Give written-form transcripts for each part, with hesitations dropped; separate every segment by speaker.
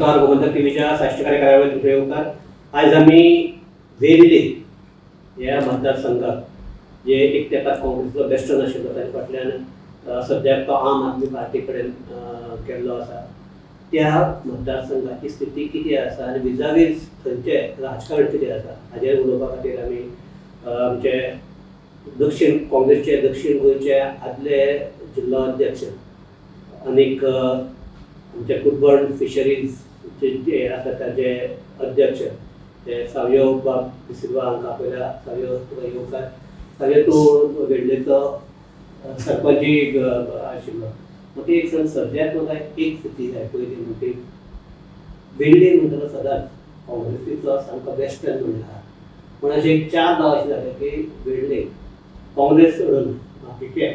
Speaker 1: नमस्कार, गोमंतक टीव्हीच्या साश्टीकारी कार्यावळीत तुमचे येवकार. आयज आमी वेर्ले ह्या मतदारसंघात जे एक तेंपार काँग्रेसीचो बेस्टन आशिल्लो, ताच्या फाटल्यान सद्याक तो आम आदमी पार्टी कडेन गेल्लो आसा, त्या मतदारसंघाची स्थिती कितें आसा आनी विजावीज थंयचें राजकारण कितें आसा हाजेर उलोवपा खातीर आमी आमचे दक्षीण काँग्रेसचे दक्षीण गोंयचे आदले जिल्लो अध्यक्ष आनीक आमचे कुरबण फिशरीज जे आसा ताजे अध्यक्ष ते सावयो बाब डिसिल्वा हांकां आपयला. सावयो, तुका येवकार. सावयो, तूं वेर्लेचो सरपंचूय आशिल्लो. म्हाका एक सांग, सद्याक म्हाका एक स्थिती जाय. पयली म्हणटी वेर्ले म्हणटलो सदांच काँग्रेसीचो सामको बेस्टन म्हणटा आहा, पूण अशें एक चार गांव अशें जालें की वेर्ले काँग्रेस सोडून बाकीचे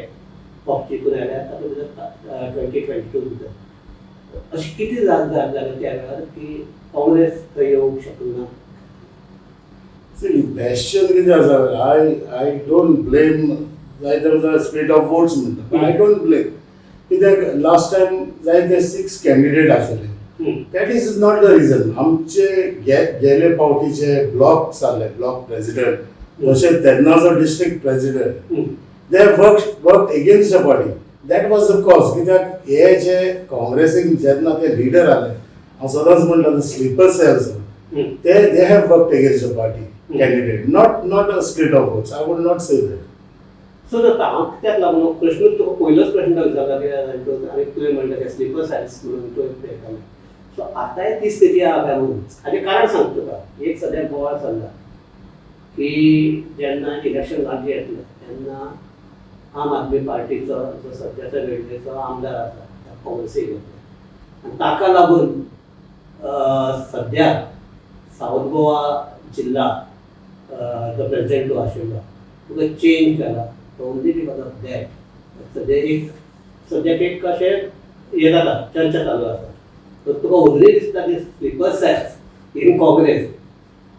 Speaker 1: पक्ष जिखून आयल्यार. तातूंत भितर 2022 भितर अशें कितें जालें त्या वेळार की काँग्रेस थंय येवंक शकना?
Speaker 2: See, bastion कितें आसा, I don't blame. जायते म्हणटा स्प्लीट ऑफ वोट्स म्हणटा. I don't blame, कित्याक लास्ट टायम जायते सिक्स कॅन्डिडेट आशिल्ले. That is not the reason. आमचे गेले फावटीचे ब्लॉक जाल्ले, ब्लॉक प्रेसिडेंट तशेंच तेन्नाचो district president, they work against the party. That was the cause. कित्याक हे जे काँग्रेसीक जेन्ना ते लिडर आले, हांव सदांच म्हणटा, स्लीपर सेल्स, ते they have worked against the party candidate, not a split of votes. I would not say that.
Speaker 1: So जाता हांव कित्याक लागून प्रश्नूच तुका पयलोच प्रश्न विचारला कित्याक आनी तुवें म्हणलें ते स्लीपर सेल्स म्हणून तुवें पळयतालें. सो आतांय ती स्थिती आहा काय म्हणून. हाजें कारण सांगता तुका. एक सद्याक बोवाळ चल्ला की जेन्ना इलेक्शन लागीं येतलें तेन्ना आम आदमी पार्टीचो जो सद्याचो वेर्लेचो आमदार आसा त्या काँग्रेसीक घेतला आनी ताका लागून सद्याक सावथ गोवा जिल्हा जो प्रेसिडेंट जो आशिल्लो तुका चेंज केला, only because of that. सद्या एक सद्याक एक अशें हें जाता, चर्चा चालू आसा. तर तुका अजूनय दिसता की स्लीपर सेल्स इन काँग्रेस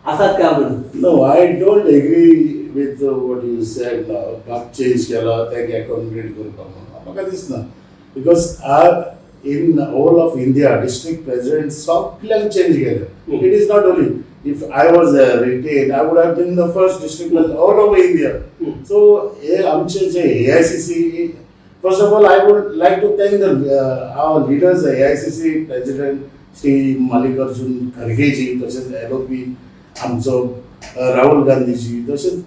Speaker 1: आसात काय म्हणून?
Speaker 2: No, I don't agree with what you said now. बाब चेंज केला ताका अकोमोडेट करपाक म्हणून म्हाका दिसना, because I in whole of India district president सगल्यांक चेंज केले. It is not only if I was retain, I would have been the first district all over India. So हे आमचे जे AICC, first of all, I would like to thank the our leaders, AICC president Shri Mallikarjun खरगेजी, तशेंच LOP आमचो राहुल गांधीजी, तशेंच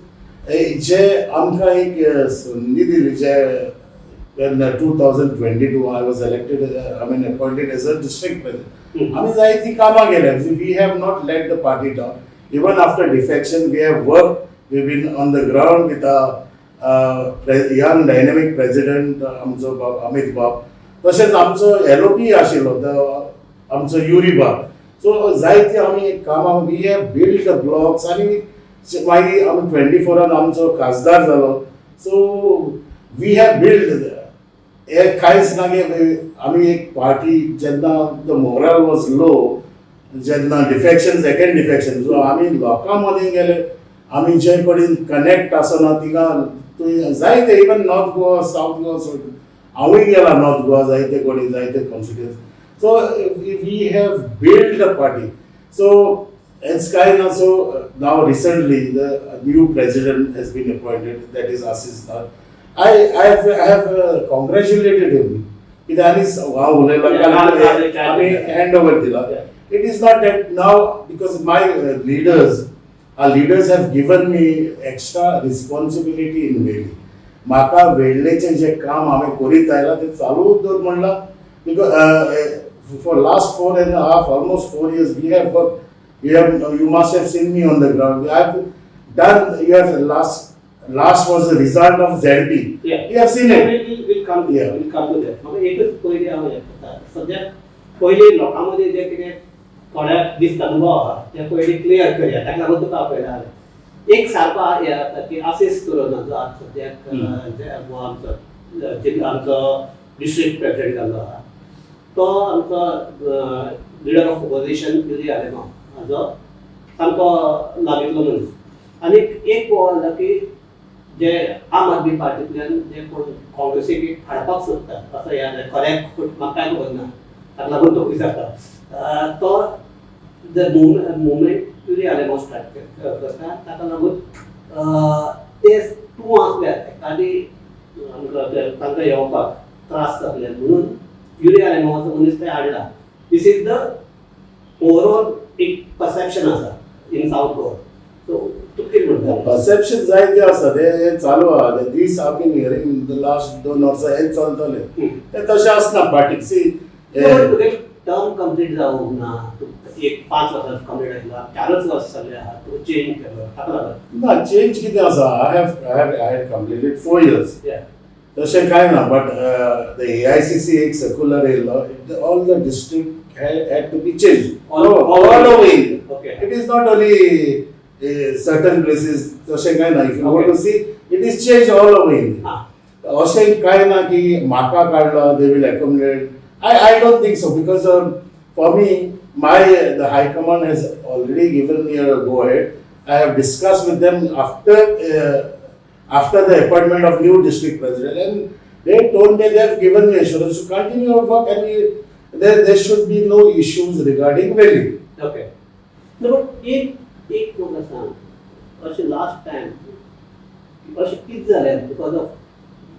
Speaker 2: जे आमकां एक संदी दिली जे when 2022 I was elected, I mean, appointed as a district president. आमी जायतीं कामां केल्या. We have not let the party down. Even after defection, we have work. We been on the ground with a young dynamic president, आमचो बाब अमित बाब, तशेंच आमचो LOP आशिल्लो आमचो युरी बाब. सो जायती आमी कामां, we have build the blocks. आनी मागीर आमी 24आन आमचो खासदार जालो. So we have build. हे कांयच ना की आमी एक पार्टी जेन्ना the moral was लो, जेन्ना डिफेक्शन, सेकंड डिफेक्शन, सो आमी लोकां मदीं गेले. आमी जे कडेन कनेक्ट आसना थिंगा तुवें जायते, even north Goa, south Goa सोड, हांवूय गेला नॉर्थ गोवा जायते कडेन, जायते constituency. So we have build a party. So it's kind of, so now recently the new president has been appointed, that is Ashish Nath. I have congratulated him. कित्याक आनी हांव उलयलो, आमी हँड ओवर दिला. It is not that now, because my leaders, our leaders have given me extra responsibility in Velhe. म्हाका वेर्लेचें जें काम हांवें करीत आयलां तें चालू दवर म्हणलां, because for last four and half, almost 4 years, we have work. You must have seen me on the ground. I have done, you have last last was the result of ZP. You have seen it.
Speaker 1: We'll come we'll come to that. म्हाका एकच पयलीं हांव हें करता, सद्याक पयलीं लोकां मदीं जें कितें थोड्याक दिसता, अनुभव आहा, तें पयलीं क्लियर करया. ताका लागून तुका आपयला हांवें. एक सारको हें आसा की आसीस कोरोना जो आज सद्याक जे आमचो जिल्लो, आमचो डिस्ट्रिक्ट प्रेसिडेंट जाल्लो आहा, तो आमचो leader of opposition Yuri Alemao हाजो सामको लागींतलो मनीस. आनी एक बोवाळ जाला की जे आम आदमी पार्टींतल्यान जे कोण काँग्रेसीक हाडपाक सोदतात असो हें जालें. खरें म्हाका कांय खबर ना, ताका लागून तो विचारता. तो the moment Yuri Alemao start करता, ताका लागून ते तूं आसल्यार एकादी आमकां तांकां येवपाक त्रास जातले म्हणून युरी आलेमावाचो मनीस थंय हाडला. This is the overall एक परसेप्शन आसा इन सावथ गोवा. सो तूं कितें म्हणटा?
Speaker 2: परसेप्शन जायते आसा, ते हे चालू आहा. These I been hearing the last 2 वर्सां हेच चलतले. ते तशें आसना पार्टीक. सी,
Speaker 1: तुगे टर्म कंप्लीट जावंक ना, तूं एक 5 वर्सां कंप्लीट आशिल्लो, 4च वर्स जाल्ले आहा, तूं चेंज केलो, ताका लागून.
Speaker 2: ना, चेंज कितें आसा, I have completed 4 years. तशें कांय ना, बट the AICC एक सर्क्युलर येयल्लो, all the district had to be change all over India. It is not only certain places, तशें कांय ना. If you want to see, it is change all over India. अशें कांय ना की म्हाका काडलो, they will accommodate. I don't think so, because for me, my the high command has already given me a go ahead. I have discuss with them after the appointment of new district president, and they told me they have given me assurance to continue our work and there should be no issues regarding Velim.
Speaker 1: Okay, but एक एक म्हाका सांग, अशें last time अशें कितें जालें, because of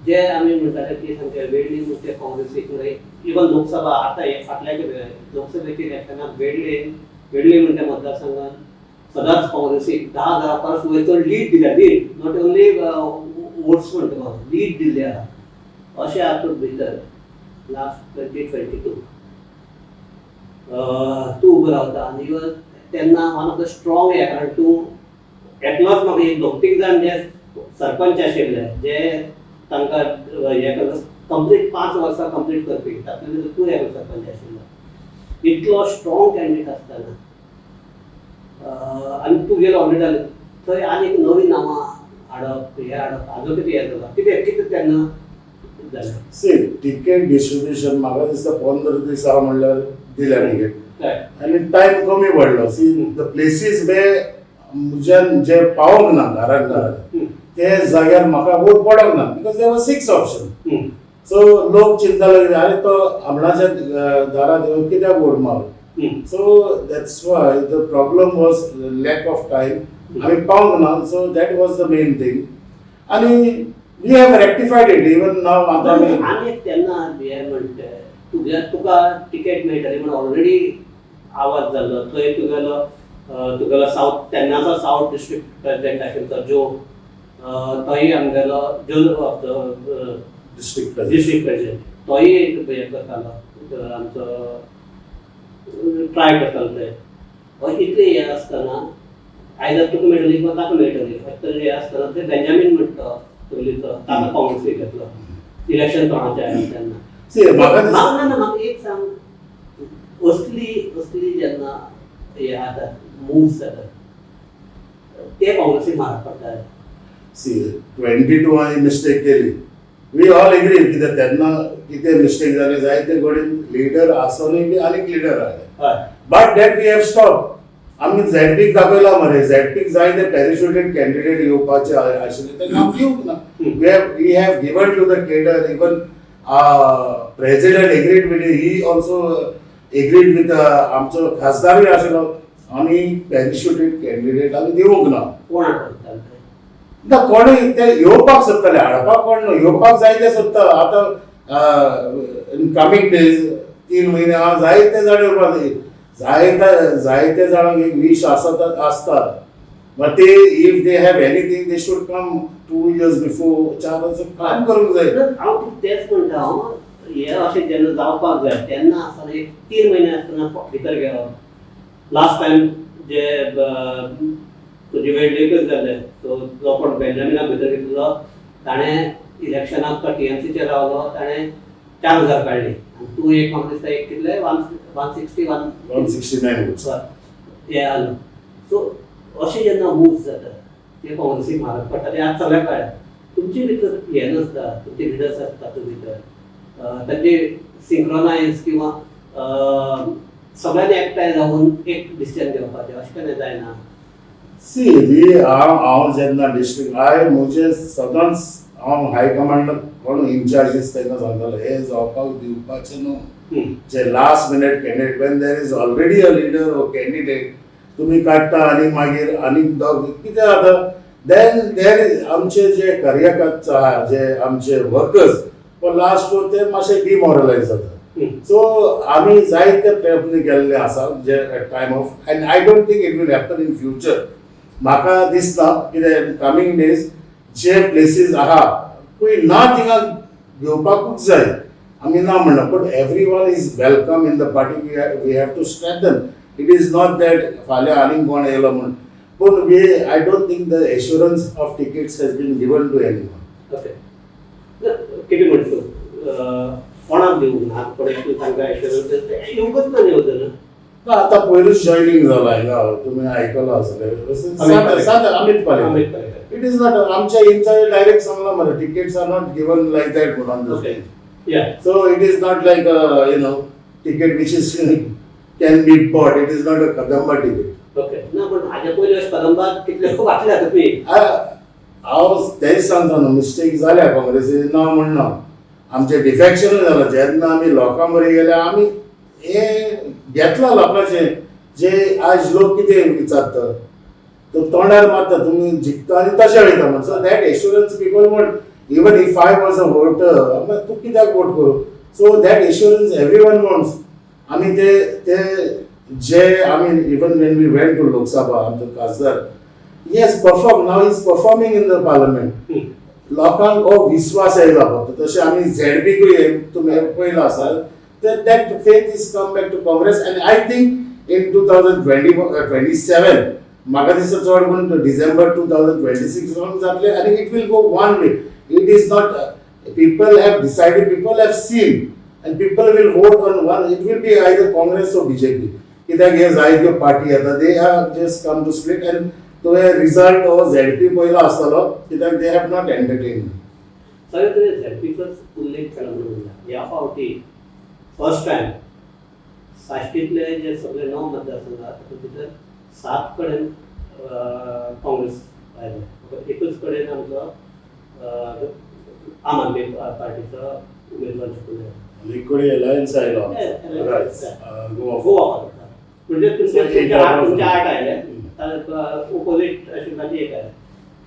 Speaker 1: जे आमी म्हणटाले की सामकें वेर्ली म्हणजे काँग्रेसीक, इवन लोकसभा आतां हे फाटल्या लोकसभेच्या इलेक्शनाक वेर्ले वेर्ले म्हणटा मतदारसंघात सदांच काँग्रेसीक 10,000 परस वयर चड लीड दिल्या. लीड, not only votes म्हणटा हांव, लीड दिल्ली आहा. अशें हातूंत भितर लास्ट 2022 तूं उबो रावता आनी your तेन्ना वन ऑफ the strong हे, कारण तूं एकलोच म्हाका एक दोग तीग जाण जे सरपंच आशिल्ले जे तांकां हे कंप्लीट 5 वर्सां कंप्लीट करपी, तातूंत भितर तूं एकलो सरपंच आशिल्लो. इतलो स्ट्रॉंग कॅन्डिडेट आसतना आनी तूं गेलो ऑलरेडी जालें, थंय आनी एक नवीं नांवां हाडप, हें हाडप, हाजो कितें हें जाला, कितें कितें तेन्ना जालें?
Speaker 2: सी, तिकेट डिस्ट्रिब्युशन म्हाका दिसता 15 दीस आहा म्हणल्यार दिल्या तिकेट आनी टायम कमी पडलो. सी, the places वे म्हज्यान जे पावोंक ना घरान घरान, ते जाग्यार म्हाका वोट पडोंक ना, because there were six option. So लोक चिंतताले की अरे, तो आमणाच्या दारात येवन कित्याक वोट मारू? So that's why the problem was lack of time. आमी पावंक ना, so that was the main thing आनी we have rectified it even now. आतां आमी
Speaker 1: आनी एक तेन्ना हें म्हणटा, तुगे तुका तिकेट मेळटली म्हण ऑलरेडी आवाज जाल्लो. थंय तुगेलो सावथ, तेन्नाचो सावथ डिस्ट्रिक्ट प्रेसिडेंट आशिल्लो तो जो तोय आमगेलो जो
Speaker 2: डिस्ट्रिक्ट प्रेसिडेंट.
Speaker 1: डिस्ट्रिक्ट प्रेसिडेंट, तोय एक हें करतालो, आमचो ट्राय करतालो थंय. अशें इतलें हें आसतना आयदर तुका मेळटली किंवा ताका मेळटली अशें तरेन हें आसतना थंय बेंजामीन म्हणटा पयलींचो, ताका काँग्रेसीक घेतलो इलेक्शन तोंडाचें आयलें तेन्ना.
Speaker 2: सी, म्हाका दिसता
Speaker 1: ना ना ना, म्हाका एक सांग, असली असली जेन्ना हे जातात, मूव्स जातात, ते काँग्रेसीक म्हारग पडटा.
Speaker 2: सी, 22 हांवें मिस्टेक केली, we all agree. कित्याक तेन्ना कितें मिस्टेक जाली, जायते कडेन लिडर आसोनूय बी आनीक लिडर आयले. But that we have stop. आमी झॅडपीक दाखयला मरे, झॅडपीक जाय ते पॅरिशुटेड कॅन्डिडेट येवपाचे आशिल्ले, तेन्ना आमी दिवंक ना. We have given to the cadre. Even president agreed with, he also agreed with आमचो खासदारूय आशिल्लो, आमी पॅरिशुटेड कॅन्डिडेट आमी दिवंक ना.
Speaker 1: कोण हाडटा?
Speaker 2: ना, कोणूय ते येवपाक सोदताले, हाडपाक कोण न्हू, येवपाक जाय ते सोदता. आतां इन कमींग डेज, 3 म्हयने हांव जायते जाण येवपाक जाय. जायते जायते जाणांक एक वीश आसता आसता, बट ते if they have anything, they should come 2 years before. 4 वर्सां काम करूंक जाय.
Speaker 1: हांव तुका तेंच म्हणटा, हांव हें अशें जेन्ना जावपाक जाय तेन्ना आसतना एक 3 म्हयने आसतना भितर घेवप. लास्ट टायम जे तुजे वेडलेकच जाले, सो जो कोण बेंजामिनाक भितर घेतिल्लो, ताणें इलेक्शनाक तो टीएमसीचेर रावलो, ताणें 4,000 काडली आनी तूं एक म्हाका दिसता एक कितले 1 161.
Speaker 2: 169.
Speaker 1: हे आलो. सो अशें जेन्ना मूव्स जाता ते काँग्रेसीक म्हारग पडटा. ते आज सगळ्याक कळ्ळें. तुमचे भितर हें नासता, तुमचे लिडर्स आसता तातूंत भितर, तांचे सिंक्रोनायज किंवा सगळ्यांनी एकठांय जावन एक डिसिजन घेवपाचें, अशें केन्ना जायना?
Speaker 2: सी, we हांव हांव जेन्ना डिस्ट्रिक्ट हाय, म्हजे सदांच हांव हायकमांडाक कोण इन्चार्जीस तेंकां सांगतालो, हे जावपाक दिवपाचें न्हू. जे last minute candidate, when there is already a leader or candidate, तुम्ही काडटा आनी मागीर आनीक दोग कितें जाता, then there आमचे जे कार्यकर्ता आहा, जे आमचे वर्कर्स लास्ट फोर, ते मातशे डिमॉरलायज जाता. सो आमी जायते प्रयत्न केल्ले आसा जे at time of, and I don't think it will happen in future. म्हाका दिसता कितें कमींग डेज जे प्लेसीस आहा खंय ना थिंगा घेवपाकूच जाय. आमी ना म्हणना, but everyone is welcome in the party. We have to strengthen. It is not that फाल्यां आनीक कोण येयलो म्हूण, पूण we I don't think the assurance of tickets has been given to anyone.
Speaker 1: Okay, कितें म्हणटा तूं, कोणाक दिवंक ना? कोणाक तांकां एश्युरन्स येवंकच ना न्ही.
Speaker 2: ना, आतां पयरूच जॉयनींग जाला हिंगा, तुमी आयकलां आसतलें.
Speaker 1: अमित.
Speaker 2: सात Amit Palekar.
Speaker 1: Amit Palekar.
Speaker 2: It is not, आमच्या इन्चार्ज डायरेक्ट सांगला मरे, tickets are not given like that म्हणून.
Speaker 1: या.
Speaker 2: So it is not like ticket which is can be bought. It is not a Kadamba ticket.
Speaker 1: Okay, ना, पण हाजे पयलीं अशें कदंबा कितले वाचल्या तुमी?
Speaker 2: हांव तेंच सांगता न्हू, मिस्टेक जाल्या काँग्रेसी, ना म्हणना. आमचें डिफॅक्शनूय जालां. जेन्ना आमी लोकां मदें गेले, आमी हें घेतलां लोकांचें. जे आज लोक कितें विचारता, तो तोंडार मारता, तुमी जिखता आनी तशें वयता म्हण. So that assurance people want. Even if I was a voter, तूं कित्याक वोट करूं? So that assurance everyone wants. आमी ते ते जे आमी, even when we went to Lok Sabha, आमचो खासदार, he has perform, now is performing in the parliament. लोकांक हो विस्वास येयला फक्त. तशें आमी झेडपीकूय तुमी पळयलां आसा, that faith is come back to Congress, and I think in 2027, म्हाका दिसता चड करून डिसेंबर 2026 जातले आनी it will go one way. It is not, people have decided, people have seen, and people will vote on one. It will be either Congress or BJP. कित्याक हे जायत्यो party येता, they are just come to split, and तुवें result हो ZP पयलो आसतलो, कित्याक they have not entertain.
Speaker 1: सगळें तुवें झेडपीचोच उल्लेख केला म्हणून म्हणटा, ह्या फावटी फर्स्ट टायम साश्टींतले जे सगळे णव मतदारसंघ आहा, तातूंत भितर सात कडेन काँग्रेस आयले, फकत एकूच कडेन आमचो आम आदमी पार्टीचो उमेदवार जिखून आयलो.
Speaker 2: एक अलायन्स आयलो.
Speaker 1: Alliance.
Speaker 2: गोवा.
Speaker 1: गोवा. म्हणजे तुमचे तुमचे आठ आयले, ओपोजीट आशिल्ल्याचे एक आयले.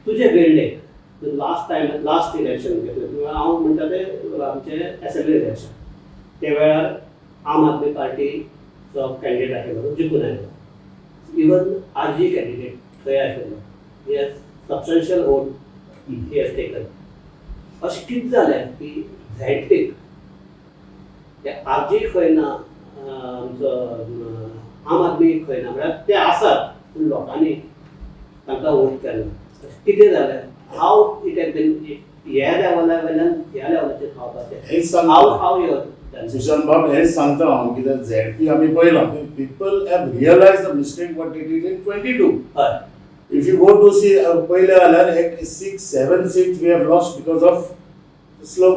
Speaker 1: तुजे वेळ्ळे लास्ट टायम लास्ट इलेक्शन घेतलें किंवा हांव म्हणटा तें आमचें एसेंब्ली इलेक्शन, ते वेळार आम आदमी पार्टीचो कॅन्डिडेट आशिल्लो तो जिखून आयलो. इवन आरजी कॅन्डिडेट थंय आशिल्लो, he has substantial vote he has taken. अशें कितें जालें की झेडपीक आरजी खंय ना, आमचो आम आदमी खंय ना, म्हळ्यार ते आसात पूण लोकांनी तांकां वोट केलें? अशें कितें जालें? हाव it has been ह्या लेवला वयल्यान ह्या लेवलाचेर पावपाचें?
Speaker 2: हेच
Speaker 1: हाव
Speaker 2: सांगता.
Speaker 1: हाव your
Speaker 2: Sushant बाब, हेच सांगता हांव, कित्याक झेडपी आमी पळयलां, people have realize the mistake what it is in 22. If you go to see, पयलें जाल्यार एक six seven seat we have lost because of slow,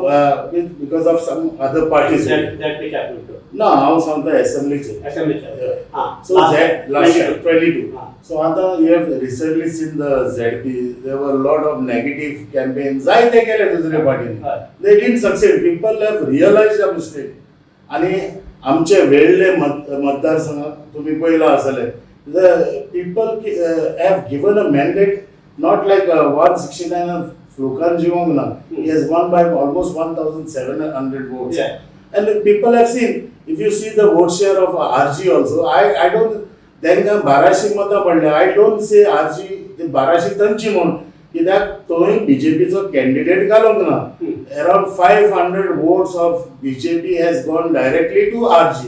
Speaker 2: because of some other parties.
Speaker 1: That which I to
Speaker 2: ना, हांव सांगता एसेंब्लीचेर.
Speaker 1: असेंब्लीचेर, हां.
Speaker 2: So Z last 22.
Speaker 1: हां.
Speaker 2: So आता you have recently seen the ZP, there were a lot of negative campaigns. जायते केले दुसऱ्या पार्टीने. They didn't succeed. People have realized the mistake. आणि आमचे वेळ्ळे मतदारसंघात तुम्ही पळयलां आसतलें, the people have given a mandate, not like 169 फ्लुकान जिवंक ना. He has won by almost 1700 votes. And the people have seen, if you see the vote share of RG also, I don't, तांकां बाराशे मतां पडल्या. I don't say RG ते बाराशे तांची म्हूण, कित्याक थंय बीजेपीचो कॅन्डिडेट घालूंक ना. Around 500 votes of BJP has gone directly to RG.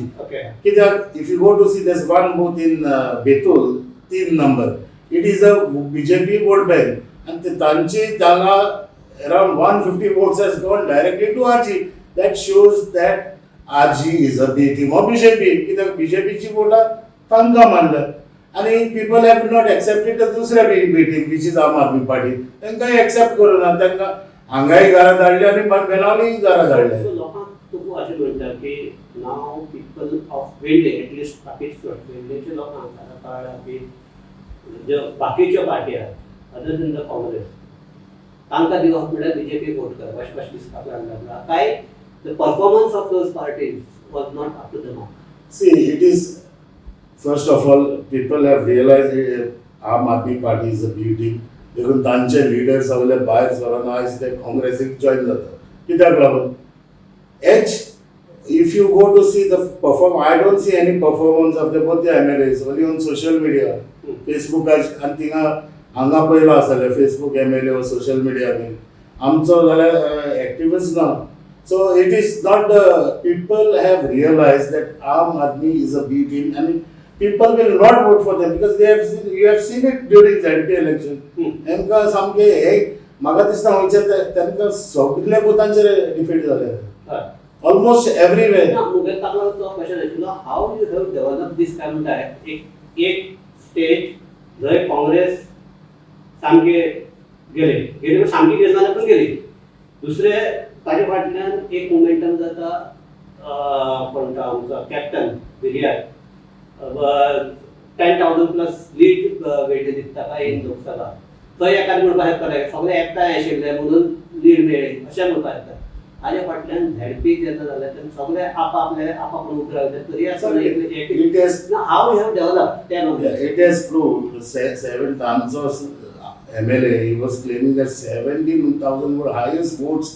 Speaker 2: कित्याक if you go to see, there's one booth in Betul, तीन number, it is a BJP vote bank, आनी ते तांची जागा around 150 votes has gone directly to RG. That shows that RG is a B team of BJP. कित्याक बीजेपीची वोटां तांकां मानल्या आनी people have not accepted the दुसऱ्या B team, which is Aam Aadmi party. तांकां एक्सेप्ट करूं ना. तांकां हांगाय घरा धाडले आनी बेनावलीय घरा धाडले.
Speaker 1: सो लोकांक तुका अशें म्हणटा की now people of Velha, at least बाकीचे सोड, वेल्हेच्या लोकांक आतां कळ्ळां की ज्यो बाकीच्यो पार्टी आहात अदर देन the Congress, तांकां दिवप म्हणल्यार बीजेपी वोट करप अशें कशें दिसपाक लागलां काय the performance of those parties was not up to the mark?
Speaker 2: See, it is, first of all, people have realized Aam Aadmi Party is a B team. देखून तांचे लिडर सगळे भायर सरून आयज ते काँग्रेसीक जॉयन जाता. कित्याक लागून H if you go to see the perform, I don't see any performance of the both the MLAs, only on social media, फेसबुकाचेर. आनी थिंगा हांगा पयलो आसतले Facebook MLA, social media बीन आमचो जाल्यार एक्टिवच ना. So it is not, the people have realize that Aam Aadmi is a B team आनी people will not vote for them because they have seen, you have seen it during ZP election. तांकां सामकें हे म्हाका दिसता खंयचे तांकां सगल्या बुथांचेर defeat जाले, ऑलमोस्ट एवरीवेर.
Speaker 1: ना, मुगे ताका तो क्वेश्चन आशिल्लो, how you have develop this, काय म्हणटा, एक एक स्टेज जंय काँग्रेस सामके गेले गेले, पण सामकी गेली जाल्यार पण गेली. दुसरे ताजे फाटल्यान एक मोमेंटम जाता, कोण म्हणटा आमचो कॅप्टन विरियात 10,000 प्लस लीड मेळ्ळी दिसता काय इन लोकसभा. थंय एकाद म्हणपाक येता सगळे एकठांय आशिल्ले म्हणून लीड मेळ्ळी अशें म्हणपाक येता. ताज्या फाटल्यान झेडपी जेन्ना जालें तेन्ना सगळे आपापले आपापले उबे रावले तरी आसतना
Speaker 2: it has
Speaker 1: how you have develop तें म्हणलें.
Speaker 2: It has proved seven तांचो MLA, he was claiming that 17,000 were highest votes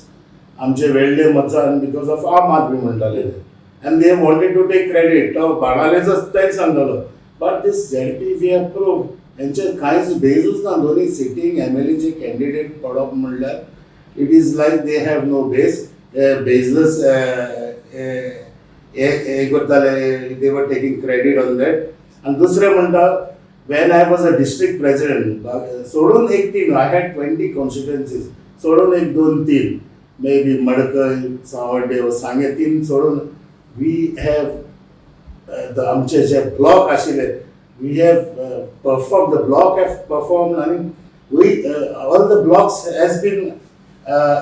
Speaker 2: आमचे वेल्ले मचान because of आम आदमी म्हणटाले ते, and they wanted to take credit. तो बाणालेचोच तेच सांगतालो, but this ZP, we have prove हेंचे कांयच बेजूच ना. दोन्ही सिटींग एमएलएचे कॅन्डिडेट पडप म्हणल्यार it is like they have no base, baseless हे करताले. They were taking credit on that. आनी दुसरें म्हणटा, when I was a district president, सोडून एक तीन, I had 20 constituencies, सोडून एक दोन तीन, मे बी मडकय, सावड्डे, सांगे, तीन सोडून we have the आमचे जे ब्लॉक आशिल्ले, we have perform, the block have perform आनी we all the blocks has been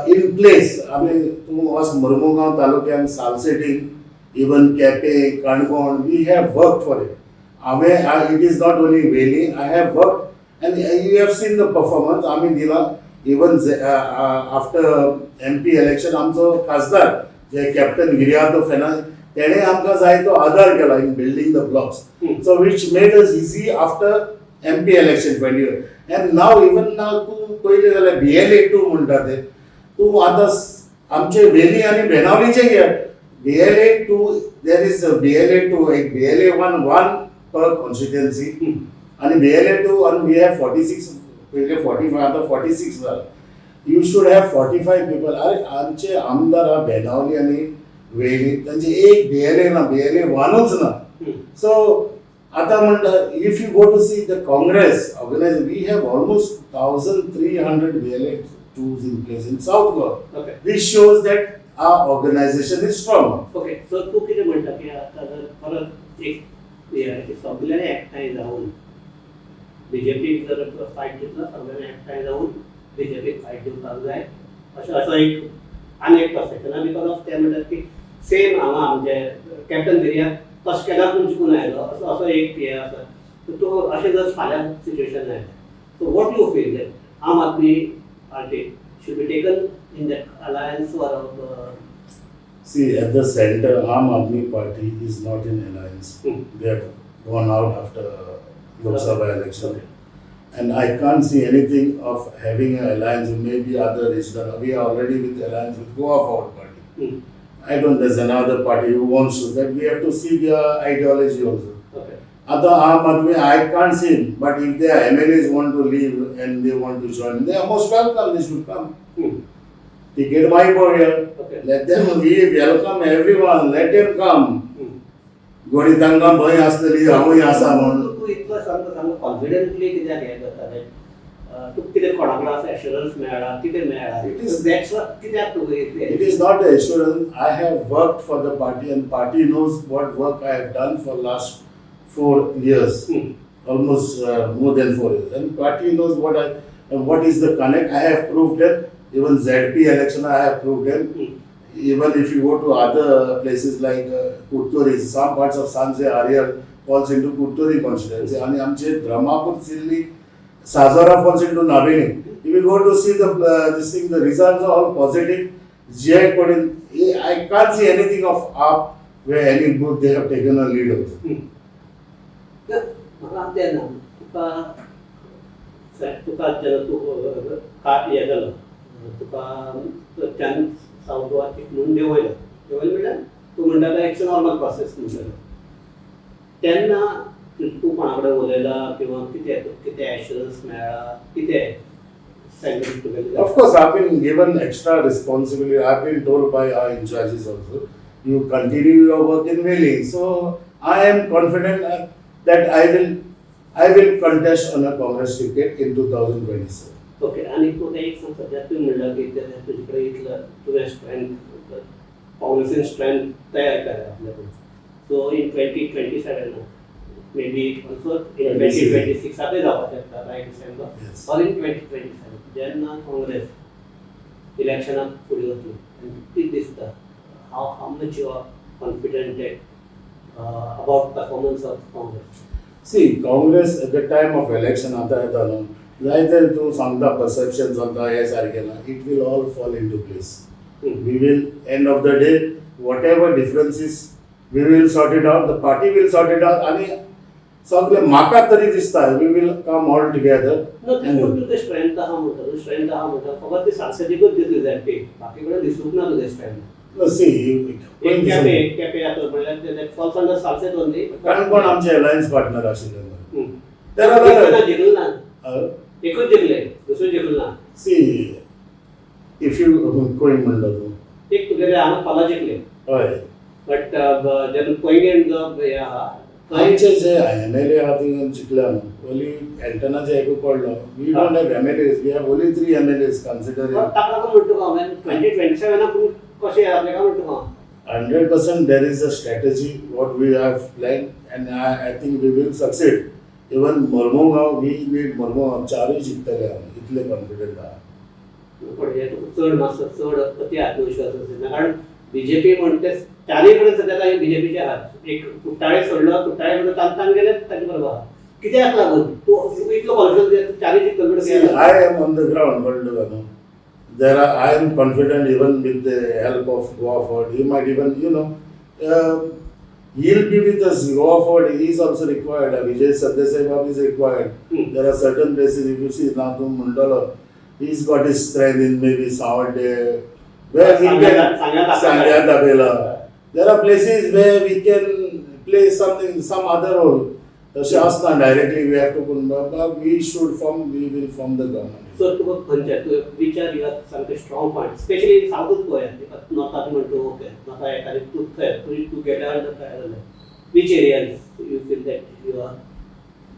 Speaker 2: in place. आमी तूं वच मुर्मुगांव तालुक्यान, सालसेटीन, even Quepem, Canacona, we have work for it. हांवें, it is not only Velim, I have work and you have seen the performance आमी दिला. Even after MP election आमचो खासदार जे captain Viriato Fernandes, तेणें आमकां जायतो आदार केला in building the blocks, so which made us easy after MP election 20. And now, even now, तूं पयलें जाल्यार बीएलए टू म्हणटा ते तूं आतां आमचे वेली आनी बेनावलीचे घे BLA 2. There is BLA 2, एक BLA 1, one per constituency आणि बीएलए टू आणि we have 46. पयले 45, आतां 46 जाला. You should have 45 people. अरे, आमचे आमदार आहा बेनावली आनी वेली, तांचे एक बीएलए ना, बीएलए वनूच ना. सो आता म्हणटा, if you go to see the Congress organize, we have almost 1300 BLA 2s in place in South Goa. This shows that our organization is strong.
Speaker 1: Okay, so तूं कितें म्हणटा की आतां जर परत एक हे सगल्यांनी एकठांय जावन बीजेपीक जर फायट दितलो, सगल्यांनी एकठांय जावन बीजेपीक फायट दिवपाक जाय, अशें असो एक आनी एक पर्सेप्शन, because of ते म्हणटात की सेम हांगा आमचे कॅप्टन विरियात तशें केन्नाच जिखून आयलो, असो असो एक हें आसा. सो तूं अशें जर फाल्यां सिट्युएशन आयलें, so what you feel that Aam Aadmi Party should be taken in that alliance or
Speaker 2: See, at the center, Aam Aadmi Party is not in alliance. They have gone out after Lok Sabha election. And I can't see anything of having an alliance with maybe other regional. We are already with alliance with Goa Forward Party. I don't, there's another party who wants to, that we have to see their ideology also. Other Aam Aadmi, I can't see him, but if their MLAs want to leave and they want to join, they are most welcome, they should come. Ticket my here. Let them, we welcome everyone, let them come. गोडी तांकां भंय आसतली, हांवूय आसा म्हणून.
Speaker 1: तूं इतलो सामको सामको कॉन्फिडंटली कित्याक हें करता? तुका कितें कोणा कडेन असो एश्युरन्स मेळ्ळा, कितें मेळ्ळा? That's कित्याक तुका इतलें?
Speaker 2: It is not the assurance. I have worked for the party and party knows what work I have done for last 4 years, almost more than 4 years. And party knows what I and what is the connect. I have proved it. Even ZP election, I have proved it. Even if you go to other places like Curtorim, some parts of Sanze, Ariel falls into Curtorim constituency. आणि आमचे ब्रह्मापूर, सिल्ली, Sajora falls into Navelim. If you go to see the this thing, the results are all positive. जे कडेन I can't see anything of AAP. where any booth they have taken a lead also.
Speaker 1: म्हाका तें ना, तुका तुका जेन्ना तूं हें जालो, तुका त्यान सावथ गोवा म्हणून देंवयलो, देंवयलो म्हणल्यार तूं म्हणटा it's a normal process म्हणटलो, तेन्ना तूं कोणा कडेन उलयला किंवा कितें कितें एश्युरन्स मेळ्ळा, कितें सांगलें तुगेलें?
Speaker 2: Of course, I've been given extra responsibility. I've been told by our in charges also, you continue your work in Velim. So I am confident that I will contest on a Congress ticket in 2027.
Speaker 1: Okay, आनी तूं एक सांग, सद्या तुवें म्हणलां की तुजे कडेन इतलो तुवें स्ट्रेंथ, काँग्रेसीन स्ट्रेंथ तयार केल्या आपल्या कडेन. So in 2027, maybe also in 2026 आतां जावपाक शकता बाय December or in 2027, जेन्ना काँग्रेस इलेक्शनाक फुडें वतली आनी कितें दिसता, how much you are confident about performance of Congress?
Speaker 2: See, Congress at the time of election आतां येता न्हू, जायते तूं सांगता परसेप्शन चलता हें सारकें ना, it will all fall into place. We will, end of the day, whatever differences, we will sort it out, the party will sort it out. आनी सगळे म्हाका तरी दिसता we will come all together.
Speaker 1: No, ते तुजें strength आहा म्हणटा, तूं स्ट्रेंथ आहा म्हणटा, फकत ती सालसेतीकूच दिसली जाय ती, बाकी कडेन दिसूंक ना तुजें स्ट्रेंथ.
Speaker 2: सी,
Speaker 1: एक केपें, एक केपें जाता म्हणल्यार falls under Salcete only.
Speaker 2: Canacona आमचे अलायन्स पार्टनर आशिल्ले मरे.
Speaker 1: जिखलं ना, जिखलं ना, एकूच जिखले, दुसरें जिखलं ना.
Speaker 2: सी, if you खंय म्हणलो तूं?
Speaker 1: एक तुगेले हांगा खोला जिखले.
Speaker 2: हय.
Speaker 1: बट जेन्ना पैंगीण जो हे आहा थंय
Speaker 2: आमचे जे एमएलए आहा ते जिखल्या न्हू, ओनली एल्टनाचे एकू पडलो. We don't have MLAs, we have only three MLAs considering.
Speaker 1: ताका लागून म्हणटा तुका हांव, 2027 पूण कशें जातलें काय म्हणटा तुका हांव.
Speaker 2: 100% there is a strategy what we have planned, and I think we will succeed. Even Mormugao, we need Mormugao, चारूय जिखतले आमी, इतले कॉन्फिडंट आहा.
Speaker 1: पण हे तुका चड मातसो चड अति आत्मविश्वास आसना, कारण बीजेपी म्हणटे चारूय कडेन सद्या तांचे बीजेपीचे आहात. एक कुट्टाळे सोडलो, कुट्टाळे म्हणून तांकां गेले तांचे बरोबर आहा. कित्याक लागून तूं इतलो कॉन्फिडन्स चारूय जिखतले?
Speaker 2: See, I am on the ground, कळ्ळें तुका न्हू? There are, I am confident even with the help of Goa Forward, he might even, he'll be with us. Goa Forward, he is also required. Vijay Sardesai Bab is required. There are certain places, if you see, now तूं म्हणटलो, he's got his strength in maybe Savante, where we can, Sanguem Dabela. There are places where we can play something, some other role. तशें आसना directly we have to put, but we should form, we will form the government.
Speaker 1: So तुका खंयचे तुवें विचार your सामके strong point, specially सावथूच पळोवया, नॉर्थाक म्हणटा okay, नॉर्था एखादी तूं थंय तूं तूं गेल्या आनी तयार जालें, which areas you feel that you are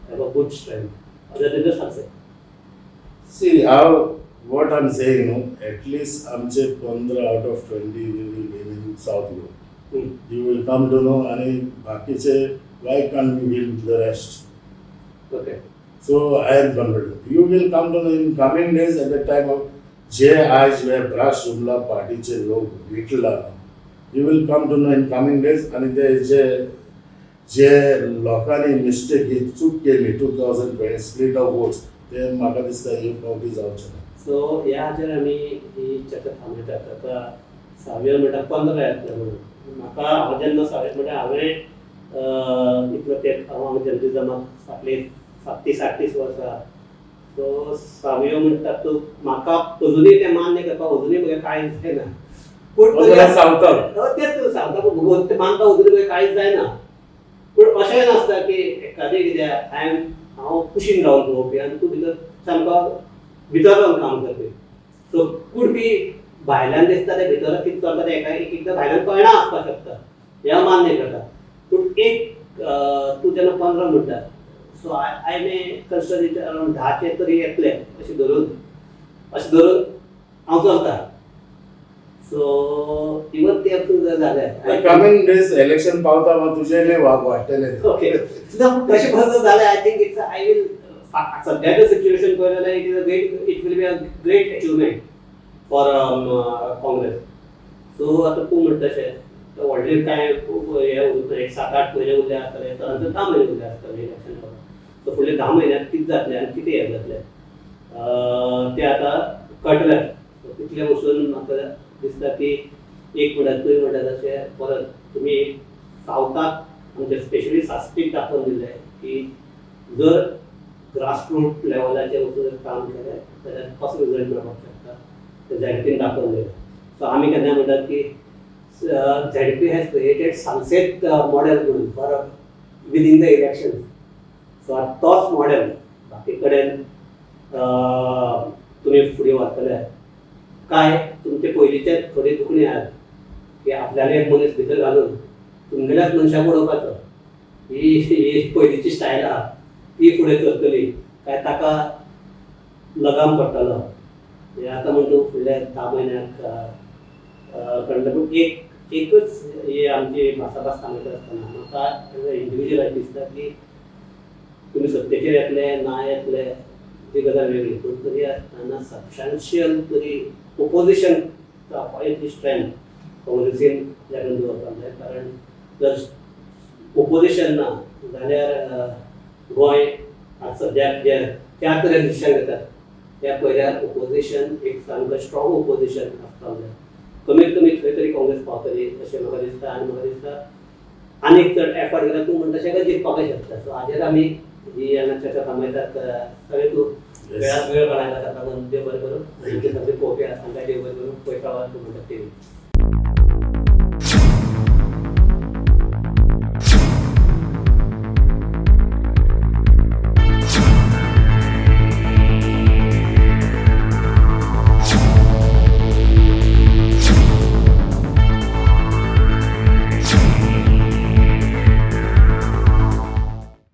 Speaker 1: have a good strength other than the Salcete?
Speaker 2: See, how, what I'm saying, at least आमचे 15 out of 20 we will win in South Goa. You will come to know, आणि बाकीचे why can't we win the rest?
Speaker 1: Okay.
Speaker 2: So I am confident. You will come to know in coming days at the time of जे आज हे brass जुमला पार्टीचे लोक विटला, you will come to know in coming days. आणि ते जे जे लोकांनी mistake ही चूक केली 2020 split of votes, ते म्हाका दिसता हे फावटी जावचे ना.
Speaker 1: सो ह्या हाचेर आमी ही चर्चा थांबयतात. आतां सावयर म्हणटा 15 येतले म्हणून, म्हाका हांव जेन्ना सावयर म्हणटा, हांवें इतलो तेंप हांव हांगा जर्नलिजमाक फाटले 37-38 वर्सां, सो सावयो म्हणटा तूं, म्हाका अजुनूय तें मान्य करपाक अजुनूय म्हगेलें कांयच जायना, पूण
Speaker 2: सावथाक.
Speaker 1: तेच तूं सांगता, पूण तें मानपाक अजुनूय म्हगेलें कांयच जायना. पूण अशेंय नासता की एखादें कितें हांवें, हांव कुशीन रावन पळोवपी आनी तूं भितर सामको भितर रावन काम करपी. सो could be भायल्यान दिसता तें भितर कितें चलता तें एका एक एकदां भायल्यान कळना आसपाक शकता, हें हांव मान्य करता. पूण एक तूं जेन्ना 15 म्हणटा, so I may consider it around 10चे तरी येतले अशें धरून हांव चलता. सो इवन ते तुजें जालें.
Speaker 2: कमिंग डेज इलेक्शन पावता मात तुजें वाडटलें.
Speaker 1: ओके, तशें बरोबर जालें. I think it's I will सद्याचें situation पळयलें जाल्यार it will be a great achievement for Congress. So आतां तूं म्हणटा तशें व्हडलें कांय हें उरना, एक 7-8 म्हयने उरले आसतले, तर 10 म्हयने उरले आसतले इलेक्शन. सो फुडले 10 म्हयन्याक कितें जातलें आनी कितें हें जातलें तें आतां कळटलें. सो तितलें वचून म्हाका दिसता की एक म्हणटा, तुवें म्हणटा तशें परत तुमी सावथाक आमचे स्पेशली साश्टीक दाखोवन दिलें की जर ग्रासरूट लेवलाचेर वचून जर काम केलें जाल्यार कसो रिजल्ट मेळपाक शकता तें झेडपीन दाखोवन दिलें. सो आमी केन्ना म्हणटात की ZP has created Salcete model म्हणून for within the election. So आतां तोच मॉडेल बाकी कडेन तुमी फुडें व्हरतले काय तुमचे पयलींचे थोडी दुखणी आहात की आपल्याले एक मनीस भितर घालून तुमगेल्याच मनशाक उडोवपाचो, ही ही पयलींची स्टायल आहा ती फुडें चलतली काय ताका लगाम पडटलो हें आतां म्हण तूं फुडल्या 10 म्हयन्याक कळटलें. पूण एक एकच ही आमची भासाभास सांगता आसतना म्हाका एज अ इंडिविज्युअल अशें दिसता की तुमी सत्तेचेर येतले ना येतले ती गजाल वेगळी, पूण तरी आसतना सबस्टान्शियल तरी ओपोजिशन इतली स्ट्रेंथ काँग्रेसीन आपल्या कडेन दवरपाक जाय, कारण जर ओपोजिशन ना जाल्यार गोंय आज सद्याक जे त्या तरेन डिसिशन घेतात त्या पयल्यार ओपोजिशन एक सामकें स्ट्रॉंग ओपोजिशन आसपाक जाय. कमीत कमी खंय तरी काँग्रेस पावतली अशें म्हाका दिसता आनी म्हाका दिसता आनीक चड एफर्ट केल्यार तूं म्हणटा तशें जिखपाकय शकता. सो हाजेर आमी ही हांगा चर्चा थांबयतात. सगळे तूं वेळाक वेळ काडला ताका लागून देव बरें करूं. आनी आमचे सगळे पळोवपी आसा तांकां देव बरें करूं. पळयता तूं म्हणटा ते.